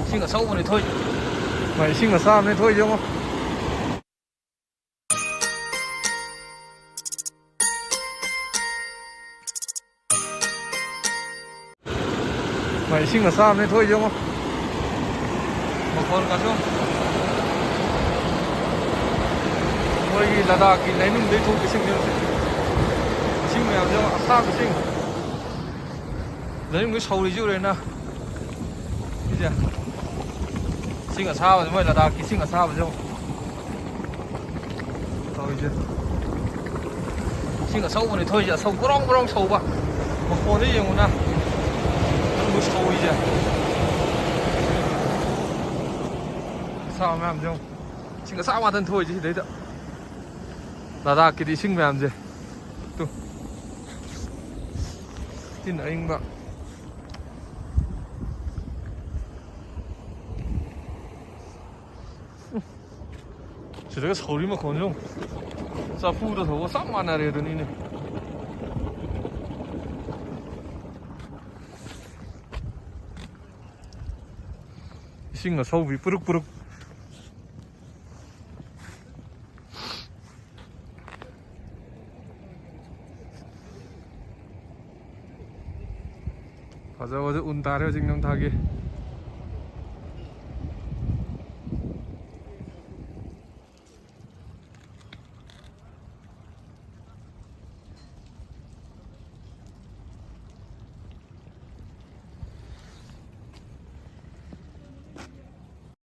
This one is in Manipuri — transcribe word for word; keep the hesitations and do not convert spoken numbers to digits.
ꯏꯁꯤꯡ ꯑꯆꯧꯕꯅꯦ ꯊꯣꯛꯏ꯫ ꯃꯥ ꯏꯁꯤꯡ ꯃꯆꯥ ꯑꯃꯅꯦ ꯊꯣꯛꯏꯁꯦ, ꯌꯦꯡꯉꯣ꯫ ꯃꯥ ꯏꯁꯤꯡ ꯃꯆꯥ ꯑꯃꯅꯦ ꯊꯣꯛꯏꯁꯦ, ꯌꯦꯡꯉꯣ꯫ ꯃꯈꯣꯟ ꯀꯥꯁꯨ꯫ ꯃꯣꯏꯒꯤ ꯂꯗꯥꯛꯀꯤ ꯂꯩꯅꯨꯡꯗꯩ ꯊꯣꯛꯄ ꯏꯁꯤꯡꯅꯦ ꯍꯧꯖꯤꯛ꯫ ꯏꯁꯤꯡ ꯃꯌꯥꯝꯁꯦ, ꯌꯦꯡꯉꯣ, ꯑꯁꯥꯕ ꯏꯁꯤꯡ꯫ ꯂꯩꯅꯨꯡꯗꯩ ꯁꯧꯔꯤꯁꯤ ꯎꯔꯦꯅ꯫ ꯁꯤꯁꯦ꯫ ꯏꯁꯤꯡ ꯑꯁꯥꯕꯁꯦ, ꯃꯣꯏ ꯂꯗꯥꯛꯀꯤ ꯏꯁꯤꯡ ꯑꯁꯥꯕꯁꯦ, ꯌꯦꯡꯉꯣ꯫ ꯇꯧꯔꯤꯁꯦ꯫ ꯏꯁꯤꯡ ꯑꯆꯧꯕꯅꯦ ꯊꯣꯛꯏꯁꯦ, ꯑꯆꯧ ꯒ꯭ꯔꯣꯡ ꯒ꯭ꯔꯣꯡ ꯁꯧꯕ꯫ ꯃꯈꯣꯟꯗ ꯌꯦꯡꯉꯨꯅ꯫ ꯃꯅꯨꯡꯗ ꯁꯧꯔꯤꯁꯦ꯫ ꯑꯁꯥꯕ ꯃꯌꯥꯝꯁꯦ ꯌꯦꯡꯉꯣ꯫ ꯏꯁꯤꯡ ꯑꯁꯥꯕ ꯉꯥꯛꯇꯅꯦ ꯊꯣꯛꯏꯁꯦ ꯁꯤꯗꯩꯗ꯫ ꯂꯗꯥꯛꯀꯤꯗꯤ ꯏꯁꯤꯡ ꯃꯌꯥꯝꯁꯦ꯫ ꯇꯨ꯫ ꯏꯁꯤꯡ ꯑꯏꯪꯕ꯫ ꯁꯤꯗꯒ ꯁꯧꯔꯤ ꯃꯈꯣꯟꯁꯦ ꯌꯦꯡꯉꯨ꯫ ꯆꯐꯨꯗ ꯁꯧꯕ ꯆꯞ ꯃꯥꯟꯅꯔꯦ ꯑꯗꯨꯅꯤꯅꯦ꯫ ꯏꯁꯤꯡ ꯑꯁꯧꯕꯤ ꯄꯨꯔꯨꯛ ꯄꯨꯔꯨꯛ꯫ ꯐꯖꯕꯁꯦ ꯎꯟ ꯇꯥꯔꯦ ꯍꯧꯖꯤꯛ ꯅꯤꯡꯊꯝꯊꯥꯒꯤ꯫